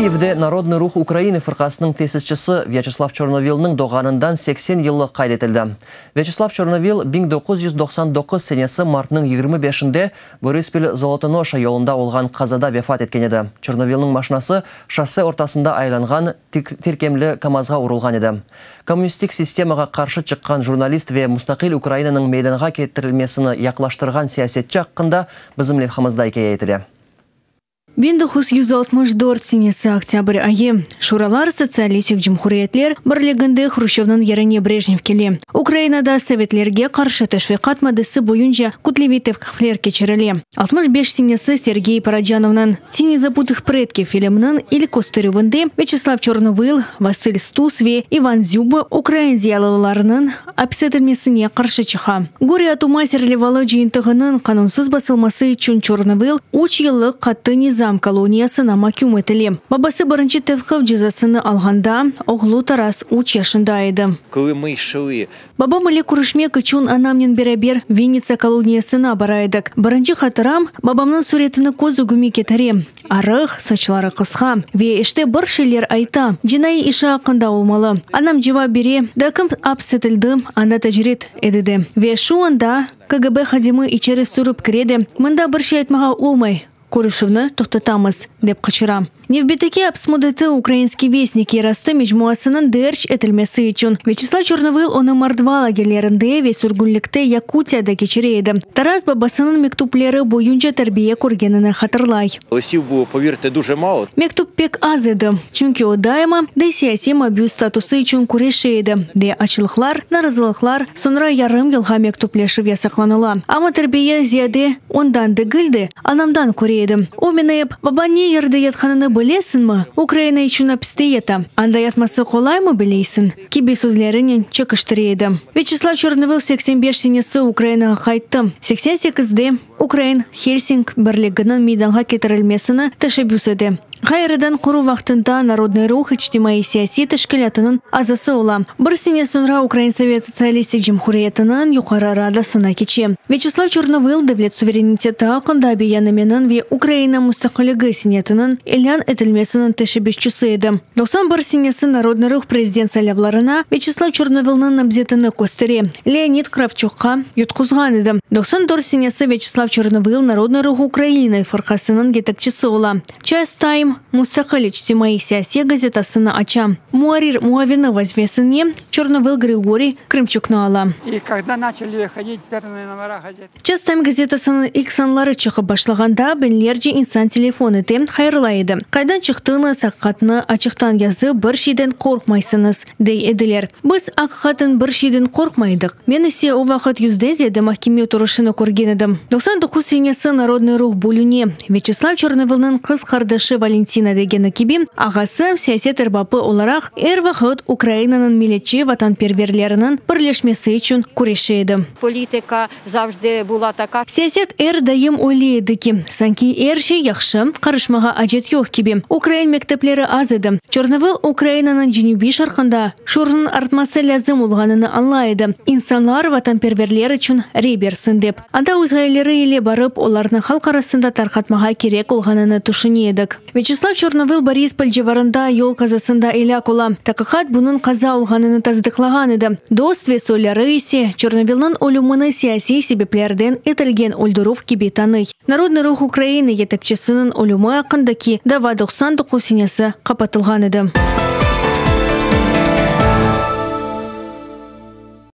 Kiyevde Narodnıy ruh Ukrainı fırqasınıñ tesisçisi Vyaçeslav Çornovilniñ doğğanından 80 yıllıq qayd etildi. Vyaçeslav Çornovil 1999 senesi martnıñ 25-nde Borispil-Zolotonoşa yolunda olğan qazada vefat etken edi. Çornovilniñ maşinası şosse ortasında aylanğan tirkemli KAMAZğa urulğan edi. Kommunistik sistemağa qarşı çıqqan jurnalist ve mustaqil Ukrainanıñ meydanğa ketirilmesini yaqlaştırğan siyasetçi aqqında bizim levhamızda ikâye etile. 1964 senesi oktâbr ayı. Şuralar Sotsialistik Cumhuriyetler Birliginde Hruşçövniñ yerine Brejnev kele. Ukrainada sovetlerge qarşı teşviqat maddesi boyunca kütleviy tevqifler keçirile. 65 senesi Sergey Paracanovnıñ Teni zabıtıh predkiv filminiñ ilk kösterüvinde Vyaçeslav Çornovıl, Vasıl Stus ve İvan Dzüba ukrain ziyalılarınıñ apis etilmesine qarşı çıqa. Gore от ума serlevalı cıyıntığınıñ qanunsız basılması içün Çornovıl üç yıllıq qattı nizam koloniyasına maküm etile. Babası birinci tevqif cezasını alğanda, oğlu Taras üç yaşında edi. Kolı mı şli Babam ile körüşmek içün anamnen beraber Vinnitsa koloniyasına bara edik. Birinci hatıram, babamnıñ süretini köz ögüme ketirem, arıq, saçları qısqa ve işte bir şeyler ayta, cinaiy işi aqqında olmalı. Anam cevap bere, da kim aps etildi, anda tecrit edi de. Ve şu anda KGB hadimi içeri sürip kire de, mında bir şey aytmağa olmay, Körüşüvni toqtatamız, dep qıçıra. Nevbetteki aps müddeti Ukrainskiy vestnik yerastı mecmuasınıñ derc etilmesi içün. Vyaçeslav Çornovıl onı mordva lagerlerinde ve sürgünlikte Yakutiyada keçire edi. Taras babasınıñ mektüpleri boyunca terbiye körgenini hatırlay. Lıstiv bulo, povirte, duje malo. Mektüp pek az edi, çünki o daima de siyasiy mabüs statusı içün küreşe edi, de açlıqlar, narazılıqlar, soñra yarım yılğa mektüpleşüv yasaqlanıla. Amma terbiye ziyade ondan degil de, Anamdan köre edim. O meni ep, Babañ ne yerde yatqanını bilesiñmi? Ukraina içün apiste yata. Anda yatması qolaymı bileysiñ? Kibi sözlerinen çekiştire edi. Vyaçeslav Çornovıl 85 senesi Ukrainağa qayttı. 88-de Ukrain Helsink birliginiñ meydanğa ketirilmesini teşebbüs ete. Ğayrıdan quruv vaqtında Narodnıy ruh içtimaiy-siyasiy teşkilâtınıñ azası ola. Bir sene soñra Ukrain Sovet Sotsialistik Cumhuriyetiniñ Yuqarı Radasına keçe. Vyaçeslav Çornovıl devlet suvereniteti aqqında beyannameniñ ve Ukraina mustaqilligi senetiniñ ilân etilmesiniñ teşebbüsçisi edi. 91 senesi Narodnıy ruh prezident saylavlarına Vyaçeslav Çornovılnıñ namzetini köstere. Leonid Kravçukqa yutquzğan edi. 94 senesi Vyaçeslav Çornovıl Narodnıy ruh Ukrainı fırqasınıñ yetekçisi ola. Ças Taym mustaqil içtimaiy-siyasiy gazetasını aça. Muarrir muavini vazifesine Çornovıl Grigoriy Krımçuknı ala. И когда начали выходить первые номера газет. Ças Taym gazetasınıñ ilk sanları çıqıp başlağanda biñlerce insan telefon ete, hayırlay edi. Qaydan çıqtıñız, aqiqatnı açıqtan yazıp, bir şeyden qorqmaysıñız, dey ediler. Biz aqiqaten bir şeyden qorqmay edik. Men ise o vaqıt yüzden ziyade mahkeme oturışını körgen edim. 99 senesi Narodnıy ruh bölüne. Vyaçeslav Çornovılnıñ qız qardaşı Valentina degeni kibi, ağası, siyaset erbapı olaraq, er vaqıt Ukrainanıñ milletçi vatanperverleriniñ birleşmesi içün küreşe edi. Politika zavjdı bula taka. Siyaset er daim öyle edi ki, sanki er şey yahşı, qarışmağa acet yoq kibi. Ukrain mektepleri az edi. Çornovıl Ukrainanıñ cenübiy-şarqında şuurnıñ artması lâzim olğanını añlay edi, insanlar vatanperverler içün rey bersin dep. Anda öz ğayeleri ile barıp, olarnı halq arasında tarqatmağa kerek olğanını tüşüne edik. Vyaçeslav Çornovıl Borispol civarında yol qazasında elâk ola. Taqiqat bunıñ qaza olğanını tasdıqlağan edi. Dost ve soyları ise Çornovilniñ ölümini siyasiy sebeplerden etilgen öldürüv kibi tanıy. Narodnıy ruh Ukrainı yetekçisiniñ ölümi aqqındaki dava 99 senesi qapatılğan edi.